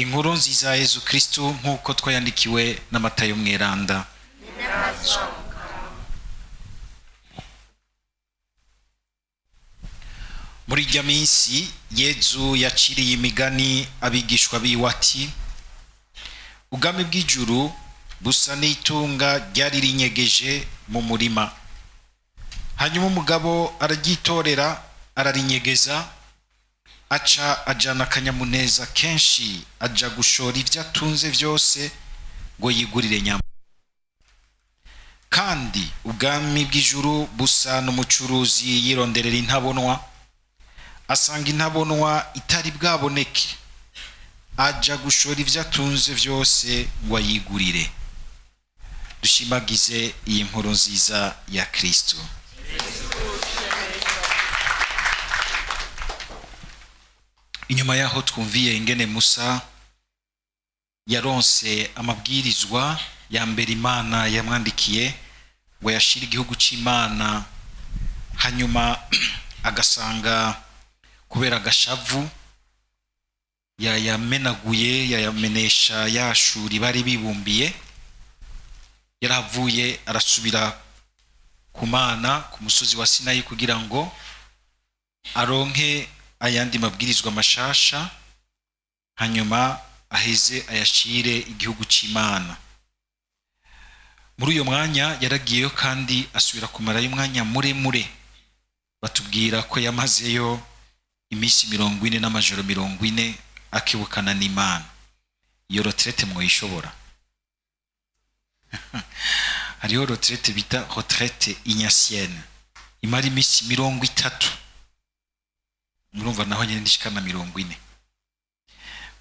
Inkuru nziza ya Yezu Kristu nk'uko twayandikiwe na Matayo Mweranda. Muri irya minsi Yezu yaciriye imigani abigishwa biwe ati: ubwami bw'ijuru busa n'itunga ryari rinyegeje mu murima. Hanyuma umugabo araryitorera ararinyegeza, aca ajana akanyamuneza kenshi, aja gushora ibyo atunze byose ngo yigurire nyama. Kandi ubwami bw'ijuru busa n'umucuruzi yironderera intabonwa, asanga intabonwa itari bwaboneke, aja gushora ibyo atunze byose ngo ayigurire. Dushimagize iyi nkuru nziza ya Kristo. Inyuma yaho twumviye ingene Musa yaronse amabwirizwa ya mbere Imana yamwandikiye ngo yashire igihugu c'Imana, hanyuma agasanga kubera agashavu yayamenaguye, yayamenesha yashuri bari bibumbiye. Yaravuye arasubira ku Mana ku musozi wa Sinayi kugira ngo aronke ayandi mabwirizwa mashasha, hanyuma aheze ayashire igihugu c'Imana. Muri uyo mwanya yaragiyeyo kandi asubira kumarayo umwanya muremure. Batubwira ko yamazeyo iminsi 40 n'amajoro 40 akibukana n'Imana. Iyo retraite mwoyishobora? Hariho retraite bita retraite ignatienne, imara iminsi 30. Murumva naho nyene nishikana 40.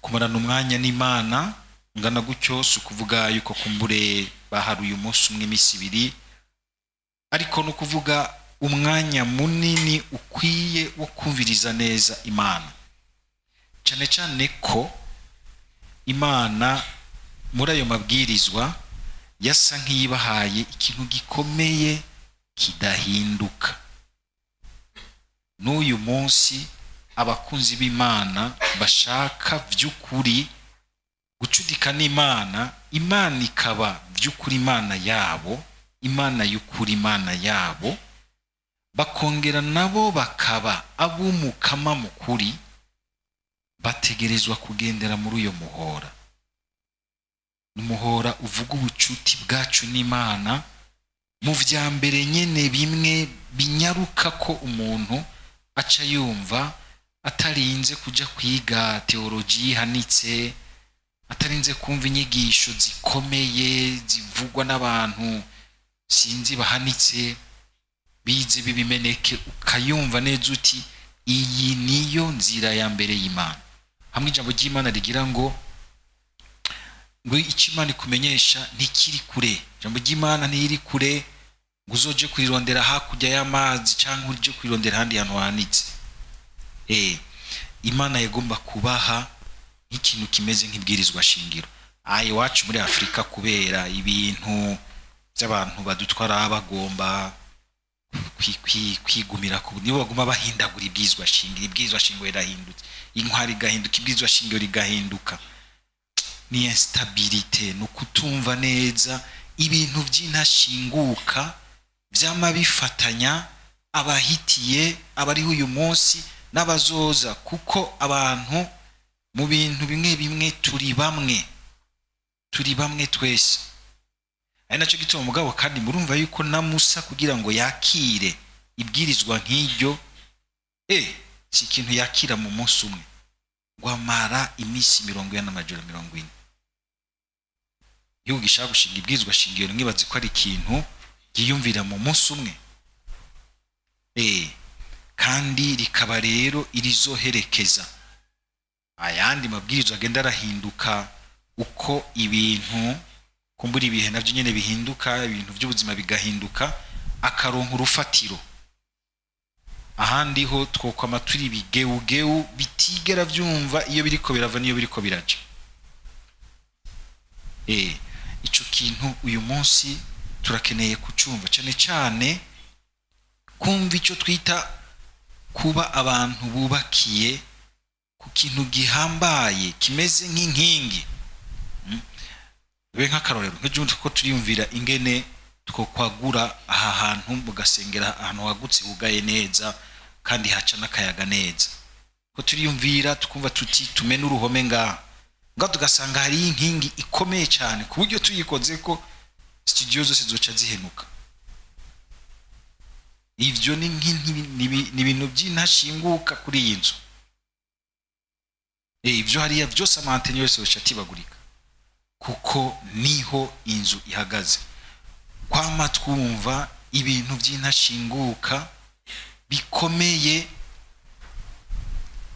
Kumarana umwanya n'Imana ngana gutyo si ukuvuga yuko kumbure baharuye umunsi umwe iminsi ibiri, ariko ni ukuvuga umwanya munini ukwiye wo kumviriza neza Imana, cyane cyane ko Imana muri ayo mabwirizwa yasa nk'iyibahaye ikintu gikomeye kidahinduka. N'uyu munsi abakunzi b'Imana bashaka by'ukuri gucudika n'Imana, Imana ikaba by'ukuri Imana yabo, Imana y'ukuri Imana yabo, bakongera nabo bakaba ab'umukama mukuri, bategerezwa kugendera muri uyo muhora. Umuhora uvuga ubucuti bwacu n'Imana mu vya mbere nyene bimwe binyaruka ko umuntu aca yumva atarinze kuja kwiga teoloji ihanitse, atarinze kumva inyigisho zikomeye zivugwa n'abantu sinzi bahanitse bize bibimeneke, ukayumva neza uti iyi niyo nzira ya mbere y'Imana. Hamwe ijambo ry'Imana rigira ngo icyo Imana ikumenyesha ntikiri kure. Ijambo ry'Imana ntiri kure ngo uzoje kurirondera hakurya y'amazi cyangwa uje kurirondera ahandi hantu hanitse. Imana yagomba kubaha nk'ikintu kimeze nk'ibwirizwa shingiro. Iwacu muri Afrika kubera ibintu by'abantu badutwara bagomba kwigumira ku nibo baguma bahindagura ibwirizwa shingiro, ibwirizwa shingiro rirahindutse, inkwari igahinduka, ibwirizwa shingiro rigahinduka. Ni instabilité, ni ukutumva neza ibintu by'intashinguka byama bifatanya abahitiye abariho uyu munsi n'abazoza, kuko abantu mu bintu bimwe bimwe turi bamwe, turi bamwe twese. Ari nacyo gituma mugabo kandi murumva yuko na Musa kugira ngo yakire ibwirizwa nk'iryo, si ikintu yakira mu munsi umwe, ngo amara iminsi 40 n'amajoro 40. Igihugu gishaka gushinga ibwirizwa shingiro mwibaze ko ari ikintu yiyumvira mu munsi umwe, kandi rikaba rero irizoherekeza ayandi mabwirizwa agenda arahinduka uko ibintu kumbura ibihe navyo nyene bihinduka, ibintu by'ubuzima bigahinduka, akaronka urufatiro. Ahandi ho twokwama turi bigeugeu bitigera vyumva iyo biriko birava n'iyo biriko biraja. Ico kintu uyu munsi turakeneye kucumva, cyane cyane kumva ico twita kuba abantu bubakiye ku kintu gihambaye kimeze nk'inkingi. Be nk'akarorero, nk'ejo ko turiyumvira ingene twokwagura aha hantu mugasengera ahantu hagutse hugaye neza kandi haca n'akayaga neza, ko turiyumvira tukumva tuti tume n'uruhome ngaha, ngaho tugasanga hariyo inkingi ikomeye cyane ku buryo tuyikoze ko studio zose zoca zihenuka. Ivyo ni ibintu by'intashinguka kuri iyi nzu. Ivyo hariya byose, ama antennes yose yoca atibagurika, kuko niho inzu ihagaze. Kwama twumva ibintu by'intashinguka bikomeye,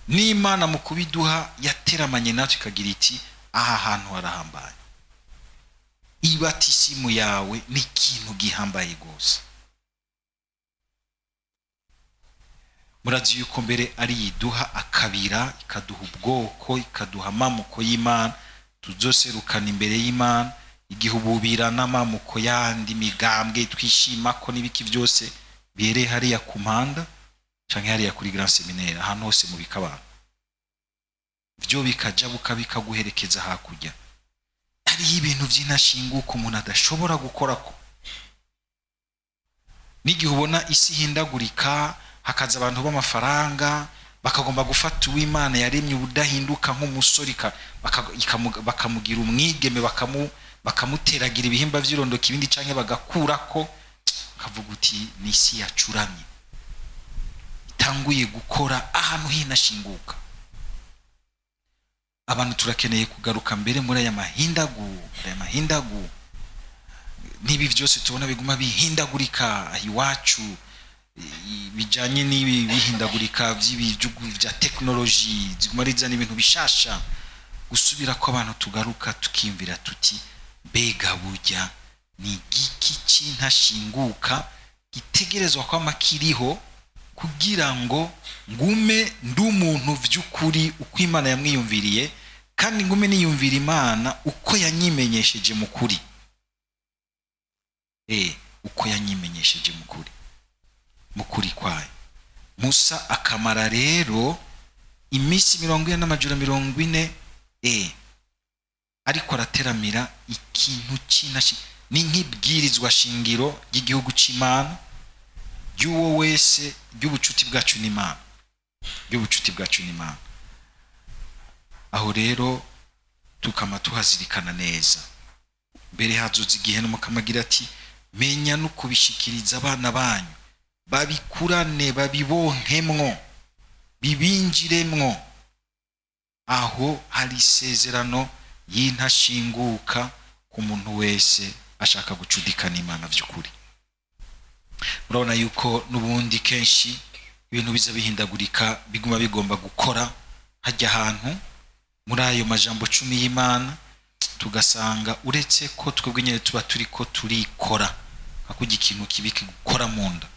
n'Imana mu kubiduha yateramanye natwe, ikagira iti: "Aha hantu harahambaye, ibatisimu yawe ni ikintu gihambaye rwose." Murazi yuko mbere ari yiduha akabira, ikaduha ubwoko, ikaduha amamuko y'Imana tuzoserukana imbere y'Imana, igihe ububira n'amamuko yandi migambwe twishima ko n'ibiki byose bihereye hariya ku mpanda canke hariya kuri Grand Séminaire, ahantu hose mubika abantu, byo bikajabuka bikaguherekeza hakurya. Hariho ibintu by'intashinguka umuntu adashobora gukora ko n'igihe ubona isi ihindagurika, hakaza abantu b'amafaranga bakagomba gufata uw'Imana yaremye ubudahinduka nk'umusore, bakamugira umwigeme, bakamuteragira ibihimba vy'irondoka ibindi, canke bagakurako, kavuga uti ni isi yacuramye itanguye gukora ahantu hinashinguka. Abantu turakeneye kugaruka mbere muri aya mahindagu, aya mahindagu n'ibi byose tubona biguma bihindagurika iwacu, bijanye n'ibi bihindagurika by'ibihugu bya tekinoloji ziguma rizana ibintu bishasha, gusubira ko abantu tugaruka tukiyumvira tuti: mbega burya ni igiki cy'intashinguka gitegerezwa kwama kiriho kugira ngo ngume ndi umuntu vy'ukuri uko Imana yamwiyumviriye, kandi ngume niyumvira Imana uko yanyimenyesheje mu kuri, uko yanyimenyesheje mu kuri, mu kuri kwayo. Musa akamara rero iminsi 40 n'amajoro 40, ariko arateramira ikintu cy'intashi, ni nk'ibwirizwa shingiro ry'igihugu cy'Imana, ry'uwo wese, ry'ubucuti bwacu n'Imana, ry'ubucuti bwacu n'Imana. Aho rero tukama tuhazirikana neza. Mbere hazoza igihe n'umukama agira ati: "Menya no kubishikiriza abana banyu, babikurane, babibonkemwo, bibinjiremwo." Aho hari isezerano y'intashinguka ku muntu wese ashaka gucudika n'Imana vy'ukuri. Murabona yuko n'ubundi kenshi ibintu biza bihindagurika, biguma bigomba gukora hajya ahantu muri ayo majambo 10 y'Imana, tugasanga uretse ko twebwe nyine tuba turiko turikora nka kurya ikintu kibi kigukora mu nda,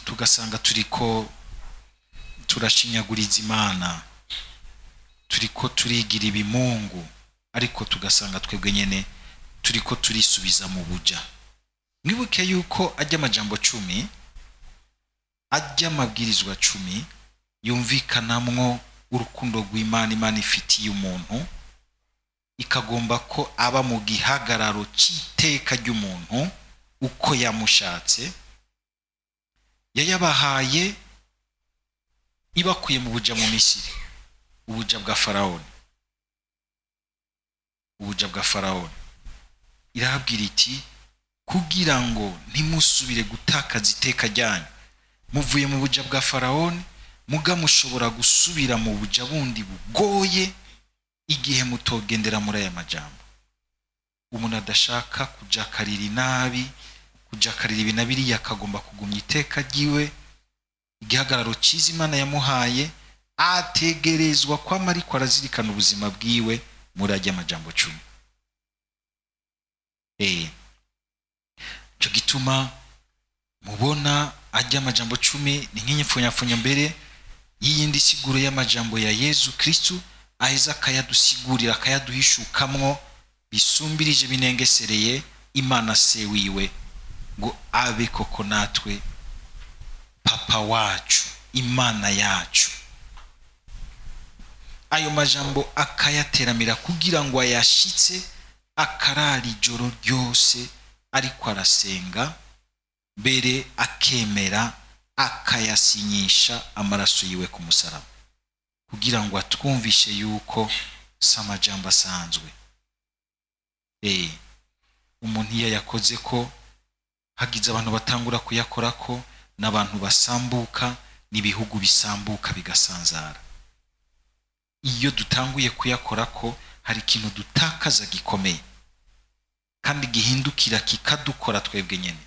tugasanga turiko turashinyaguriza Imana, turiko turigira ibimungu, ariko tugasanga twebwe nyene turiko turisubiza mu buja. Mwibuke yuko ajya amajambo 10, ajya amabwirizwa 10 yumvikanamwo urukundo rw'Imana, Imana ifitiye umuntu, ikagomba ko aba mu gihagararo cy'iteka ry'umuntu uko yamushatse. Yayabahaye ibakuye mu buja mu Misiri, ubuja bwa Farawoni, ubuja bwa Farawoni. Irababwira iti: "Kugira ngo ntimusubire gutakaza iteka ryanyu, muvuye mu buja bwa Farawoni, muga mushobora gusubira mu buja bundi bugoye igihe mutogendera muri aya majambo." Umuntu adashaka kujakarira inabi, kujakarira ibi na biriya, akagomba kugumya iteka ryiwe, igihagararo cyiza Imana yamuhaye, ategerezwa kwama ariko arazirikana ubuzima bwiwe muri ajya amajambo 10. Ico gituma mubona ajya amajambo 10 ni nk'inyipfunyapfunya mbere y'iyindi siguro y'amajambo ya Yezu Kristu, aheza akayadusigurira, akayaduhishukamwo bisumbirije, binengesereye, Imana se wiwe, ngo abe koko natwe papa wacu, Imana yacu. Ayo majambo akayateramira kugira ngo ayashitse, akarara ijoro ryose ariko arasenga, mbere akemera akayasinyisha amaraso yiwe ku musaraba, kugira ngo atwumvishe yuko si amajambo asanzwe. Umuntu iyo yakoze ko hagize abantu batangura kuyakora ko, n'abantu basambuka, n'ibihugu bisambuka bigasanzara. Iyo dutanguye kuyakora ko hari ikintu dutakaza gikomeye kandi gihindukira kikadukora twebwe nyene.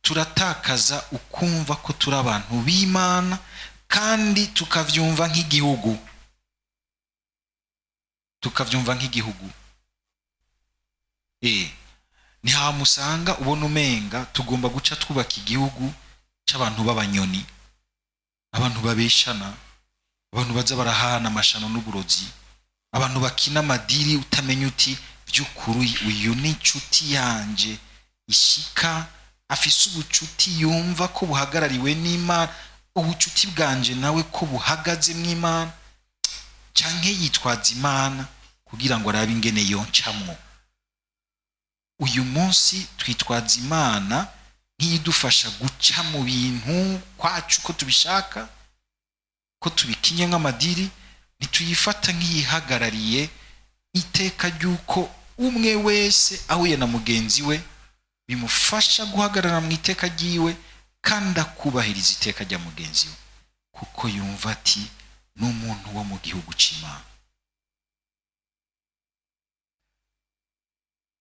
Turatakaza ukumva ko turi abantu b'Imana kandi tukavyumva nk'igihugu, tukavyumva nk'igihugu. Ntihamusanga ubona umenga tugomba guca twubaka igihugu c'abantu b'abanyoni, abantu babeshana, abantu baza barahana amashano n'uburozi, abantu bakina amadiri utamenya uti by'ukuri uyu ni inshuti yanje ishika, afise ubucuti yumva ko buhagarariwe n'Imana, ubucuti bwanje nawe ko buhagaze mw'Imana, canke yitwaza Imana kugira ngo arabe ingene yoncamwo. Uyu munsi twitwaza Imana nk'iyidufasha guca mu bintu kwacu ko tubishaka, ko tubikinye nk'amadiri, ntituyifata nk'iyihagarariye iteka ry'uko umwe wese ahuye na mugenzi we bimufasha guhagarara mu iteka ryiwe kandi akubahiriza iteka rya mugenzi we, kuko yumva ati ni umuntu wo mu gihugu c'Imana.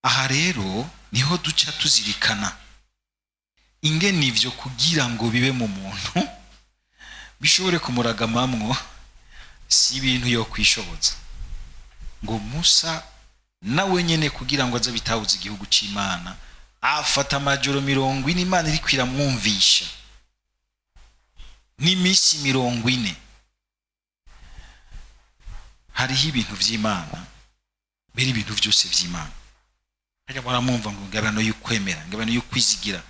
Aha rero niho duca tuzirikana ingene ivyo kugira ngo bibe mu muntu bishobore kumuragamamwo, si ibintu yo kwishoboza. Ngo Musa nawe nyene kugira ngo aze bitahuze igihugu c'Imana, afata amajoro 40 Imana iriko iramwumvisha, n'imisi 40. Hariho ibintu vy'Imana, mbere ibintu vyose vy'Imana. Hajya baramwumva ngo ingabirano y'ukwemera, ingabirano y'ukwizigira,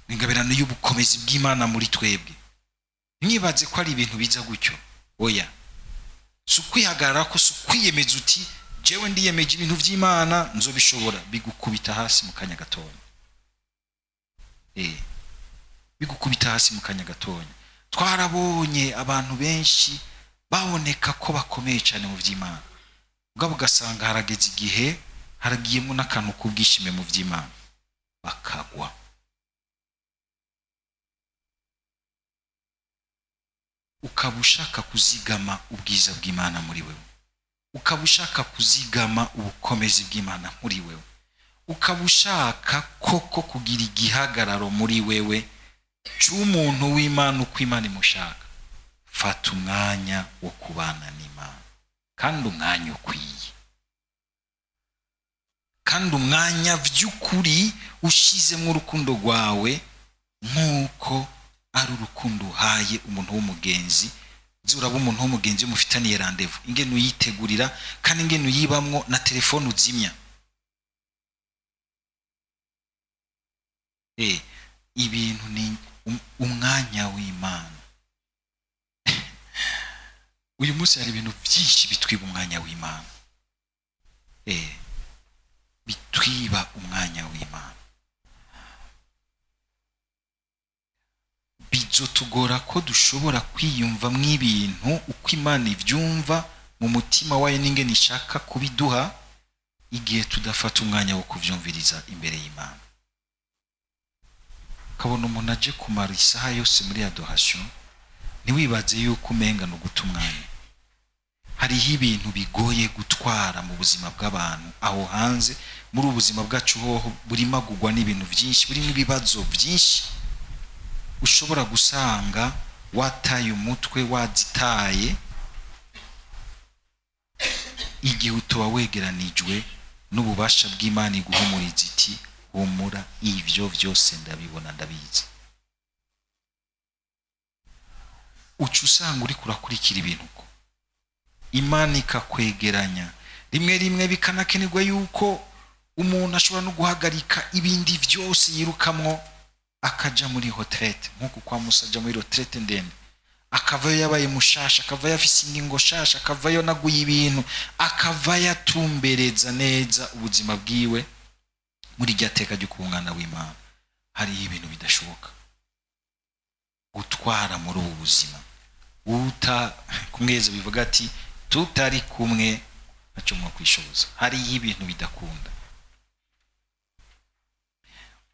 ingabirano y'ubukomezi bw'Imana muri twebwe. Mwibaze ko ari ibintu biza gutyo, oya. Si ukwihagarara ko, si ukwiyemeza uti jewe ndiyemeje ibintu vy'Imana nzobishobora, bigukubita hasi mu kanya gatonya. Bigukubita hasi mu kanya gatonya. Twarabonye abantu benshi baboneka ko bakomeye cyane mu vy'Imana, ubwo ugasanga harageze igihe haragiyemo n'akantu k'ubwishime mu vy'Imana, bakagwa. Ukaba ushaka kuzigama ubwiza bw'Imana muri wewe, ukaba ushaka kuzigama ubukomezi bw'Imana muri wewe, ukaba ushaka koko kugira igihagararo muri wewe c'umuntu w'Imana uko Imana imushaka, fata umwanya wo kubana n'Imana, kandi umwanya ukwiye, kandi umwanya vy'ukuri ushizemo urukundo rwawe nk'uko ari urukundo uhaye umuntu w'umugenzi. Uraba umuntu w'umugenzi mufitaniye rendez-vous, ingene uyitegurira kandi ingene uyibamwo, na telefone uzimya. Ibintu ni umwanya w'Imana. Uyu munsi hari ibintu byinshi bitwiba umwanya w'Imana. Bitwiba umwanya w'Imana. Bizotugora ko dushobora kwiyumva mw'ibintu uko Imana ivyumva mu mutima wayo n'ingene ishaka kubiduha, igihe tudafata umwanya wo kuvyumviriza imbere y'Imana. Ukabona umuntu aje kumara isaha yose muri adoration, ntiwibaze yuko umenga ni uguta umwanya. Hariho ibintu bigoye gutwara mu buzima bw'abantu aho hanze, muri ubuzima bwacu hoho burimagurwa n'ibintu byinshi, burimo ibibazo byinshi ushobora gusanga wataye umutwe, wazitaye, igihe utoba wegeranijwe n'ububasha bw'Imana iguhumuriza iti humura, ivyo vyose ndabibona, ndabizi. Uca usanga uriko urakurikira ibintu uko Imana ikakwegeranya. Rimwe rimwe bikanakenerwa yuko umuntu ashobora no guhagarika ibindi vyose yirukamwo akaja muri retraite, nk'uko kwa Musa aja muri retraite ndende, Akavayo yabaye mushasha, akavayo afise ingingo shasha, akavayo naguye ibintu, akavayo atumbereza neza ubuzima bwiwe muri rya teka ryo kuba umwana w'Imana. Hariho ibintu bidashoboka gutwara muri ubu buzima. Uta kumweza bivuga ati tutari kumwe ntacyo mwakwishoboza. Hariho ibintu bidakunda,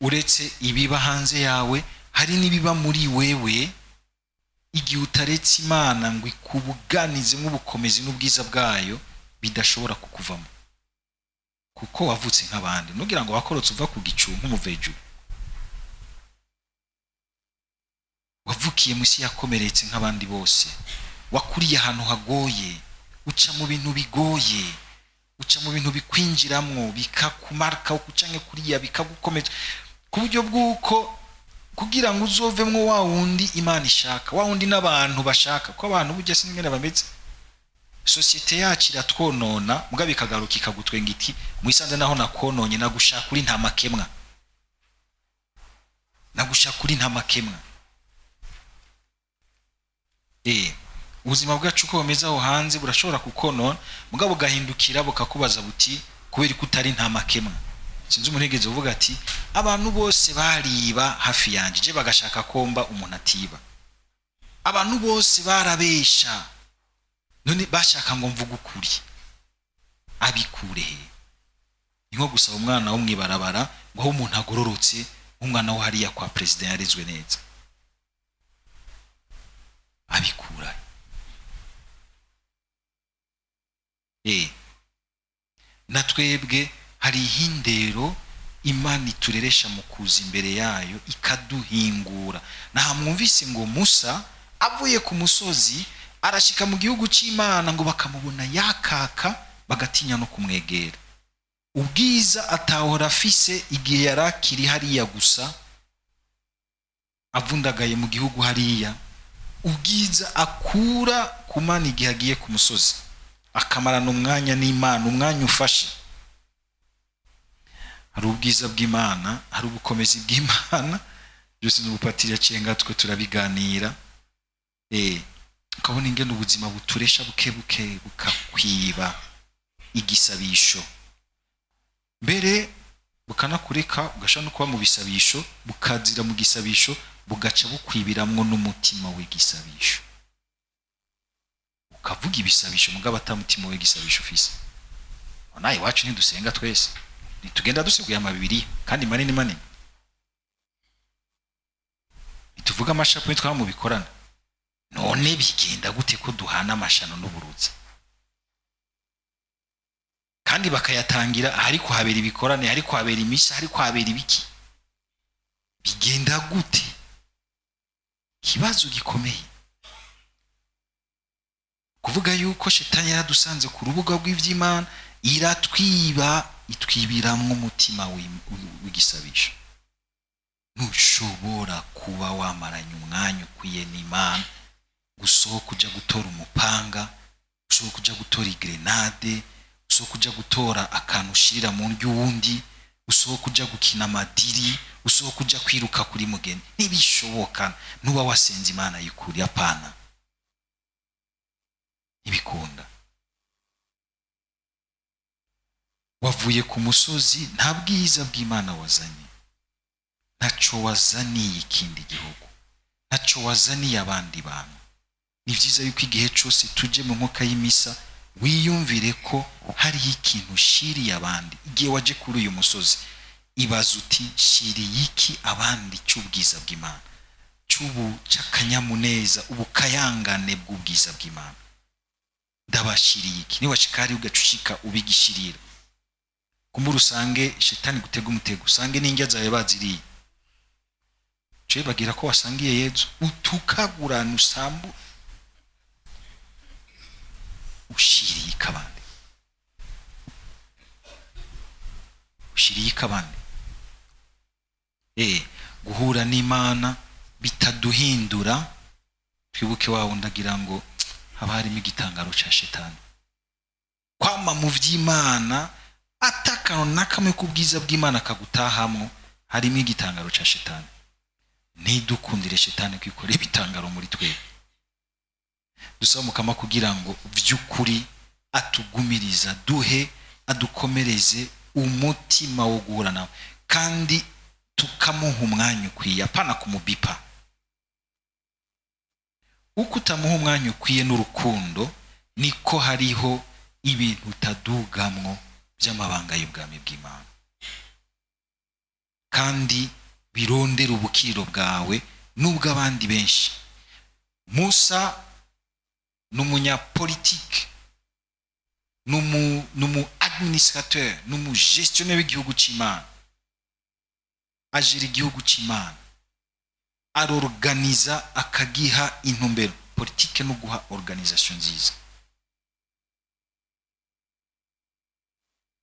uretse ibiba hanze yawe hari n'ibiba muri wewe. Igihe utaretse Imana ngo ikubuganize nk'ubukomezi n'ubwiza bwayo, bidashobora kukuvamo, kuko wavutse nk'abandi. Nugira ngo wakorotse uva ku gicu nk'umuvejuru, wavukiye mu isi yakomeretse nk'abandi bose, wakuriye ahantu hagoye, uca mu bintu bigoye, uca mu bintu bikwinjiramwo bikakumarka canke kuriya bikagukomeza, ku buryo bw'uko kugira ngo uzovemwo wa wundi Imana ishaka, wa wundi n'abantu bashaka. Ko abantu burya sinzi ingene bameze, sosiyete yacu iratwonona, mugabo ikagaruka ikagutwenga iti mwisanze naho nakononye, nagushaka uri nta makemwa, nagushaka uri nta makemwa. Ubuzima bwacu uko bumeze aho hanze burashobora kukonona, mugabo bugahindukira bukakubaza buti kubera ko utari nta makemwa. Sinzi umuntu yigeze uvuga ati abantu bose bariba hafi yanje, je bagashaka komba umuntu atiba, abantu bose barabesha, none bashaka ngo mvuge ukuri, abikure he? Ni nko gusaba umwana wo mwibarabara ngo aho umuntu agororotse, umwana wo hariya kwa president yarezwe neza, abikura he? Na twebwe hari ihindero Imana itureresha mu kuza imbere yayo ikaduhingura. Nta mwumvise ngo Musa avuye ku musozi arashika mu gihugu cy'Imana ngo bakamubona yakaka, bagatinya no kumwegera. Ubwiza atahora afise igihe yarakiri hariya gusa avundagaye mu gihugu hariya, ubwiza akura ku Mana igihe agiye ku musozi akamarana umwanya n'Imana, umwanya ufashe. Hari ubwiza bw'Imana, hari ubukomezi bw'Imana, byose n'ubupatiri yaciye ngatwe turabiganira. Ukabona ingene ubuzima buturesha buke buke bukakwiba igisabisho, mbere bukanakureka ugashobora no kuba mu bisabisho, bukazira mu gisabisho, bugaca bukwibiramwo n'umutima w'igisabisho. Ukavuga ibisabisho mugabo ata mutima w'igisabisho ufise. Nawe iwacu ntidusenga twese, ntitugenda duseguye amabibiri kandi manini manini, ntituvuga amashapure twaba mu bikorana. None bigenda gute ko duhana amashano n'uburutsi kandi bakayatangira ariko habera ibikorane, ariko habera imisa, ariko habera ibiki? Bigenda gute? Ikibazo gikomeye. Kuvuga yuko shetani yaradusanze ku rubuga rw'ivy'Imana, iratwiba, itwibiramwo umutima w'igisabisho. Ntushobora kuba wamaranye umwanya ukwiye n'Imana, gusohoka uja gutora umupanga, gusohoka uja gutora igrenade, gusohoka uja gutora akantu ushirira mu ndyo wundi, gusohoka uja gukina amadiri, gusohoka uja kwiruka kuri mugeni. Ntibishoboka. Nuba wasenze Imana y'ukuri, apana, ntibikunda. Wavuye ku musozi nta bwiza bw'Imana wazanye, ntaco wazaniye ikindi gihugu, ntaco wazaniye abandi bantu. Ni vyiza yuko igihe cose tuje mu nkoka y'imisa wiyumvire ko hariho ikintu ushiriye abandi. Igihe waje kuri uyu musozi ibaza uti shiriye iki abandi cy'ubwiza bw'Imana, cy'ubu cy'akanyamuneza, ubukayangane bw'ubwiza bw'Imana, ndabashiriye iki? Niba shikari ugacushika ubigishirira, kumbura usange shetani gutega umutego, usange n'indya zawe baziriye, cyo bagira ko wasangiye Yezu, utukagurana usambu ushiriye ikabande, ushiriye ikabande. Guhura n'Imana bitaduhindura. Twibuke wa wundi agira ngo haba harimo igitangaro ca shetani, kwama mu vy'Imana atakano nakamwe k'ubwiza bw'Imana kagutahamwo, harimo igitangaro ca shetani. Ntidukundire shetani kwikora ibitangaro muri twebwe. Dusaba Mukama kugira ngo by'ukuri atugumiriza, duhe, adukomereze umutima wo guhura nawe, kandi tukamuha umwanya ukwiye, apana kumubipa. Uko utamuha umwanya ukwiye n'urukundo, niko hariho ibintu utadugamwo by'amabanga y'ubwami bw'Imana, kandi birondera ubukiriro bwawe n'ubw'abandi benshi. Musa ni umunyapolitike, ni umu administrateur, ni umu gestionnaire w'igihugu cy'Imana, ajira igihugu cy'Imana, arorganiza, akagiha intumbero. Politike no guha organisation nziza.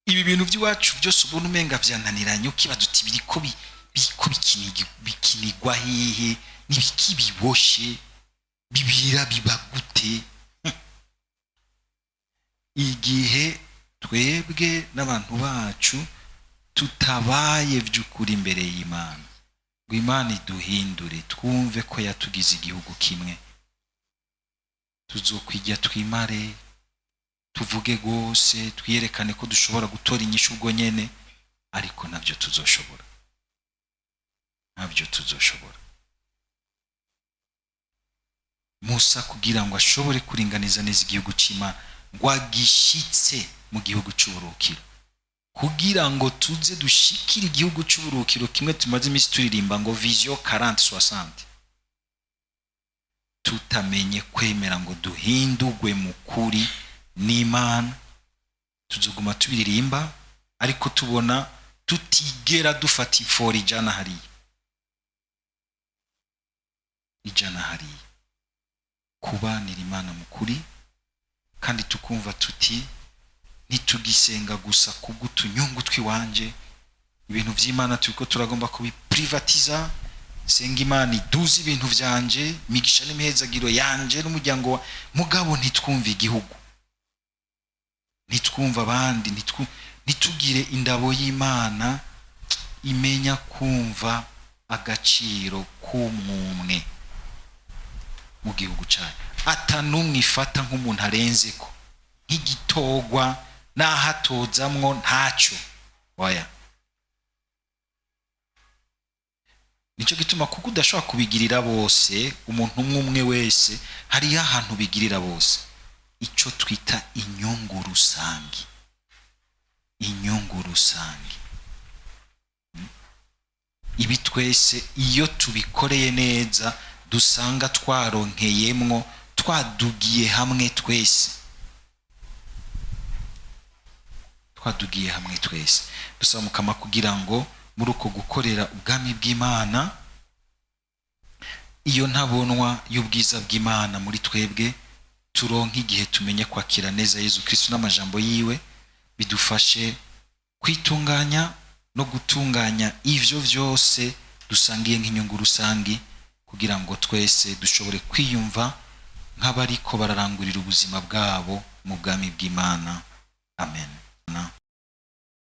Ibi bintu by'iwacu byose ubona umenga byananiranye, ukibaza uti biriko biriko bikinigwa hehe? Nibiki biboshe bibira biba gute? Igihe twebwe n'abantu bacu tutabaye by'ukuri imbere y'Imana, ngo Imana iduhindure, twumve ko yatugize igihugu kimwe, tuzokwijya twimare, tuvuge rwose, twiyerekane ko dushobora gutora inyishu ubwo nyene, ariko nabyo tuzoshobora, ntabyo tuzoshobora. Musa kugira ngo ashobore kuringaniza neza igihugu cy'Imana, ngo agishitse mu gihugu cy'uburukiro, kugira ngo tuze dushikire igihugu cy'uburukiro kimwe tumaze iminsi turirimba ngo vision 40-60, tutamenye kwemera ngo duhindurwe mu kuri n'Imana, tuzoguma tubiririmba ariko tubona tutigera dufata ifora ijana hariya, ijana hariya. Kubanira Imana mu kuri, kandi tukumva tuti ntitugisenga gusa kubw'utunyungu tw'iwanje. Ibintu by'Imana turiko turagomba kubiprivatiza. Senga Imana iduze ibintu vyanje, imigisha n'imihezagiro yanje n'umuryango wa mugabo, ntitwumve igihugu, ntitwumve abandi, ntitugire indabo y'Imana imenya kumva agaciro k'umwumwe mu gihugu cyayo, atanumwe ifata nk'umuntu arenze ko nk'igitogwa n'ahatozamwo ntacyo. Oya, nicyo gituma kuko udashobora kubigirira bose, umuntu umwe umwe wese, hariho ahantu bigirira bose, icyo twita inyungu rusange. Inyungu rusange, ibi twese iyo tubikoreye neza, dusanga twaronkeyemwo, twadugiye hamwe twese, twadugiye hamwe twese. Dusaba Mukama kugira ngo muri uko gukorera ubwami bw'Imana, iyo ntabonwa y'ubwiza bw'Imana muri twebwe, turonke igihe tumenye kwakira neza Yezu Kristo n'amajambo yiwe, bidufashe kwitunganya no gutunganya ivyo vyose dusangiye nk'inyungu rusangi, kugira ngo twese dushobore kwiyumva nk'abariko bararangurira ubuzima bwabo mu bwami bw'Imana. Amen.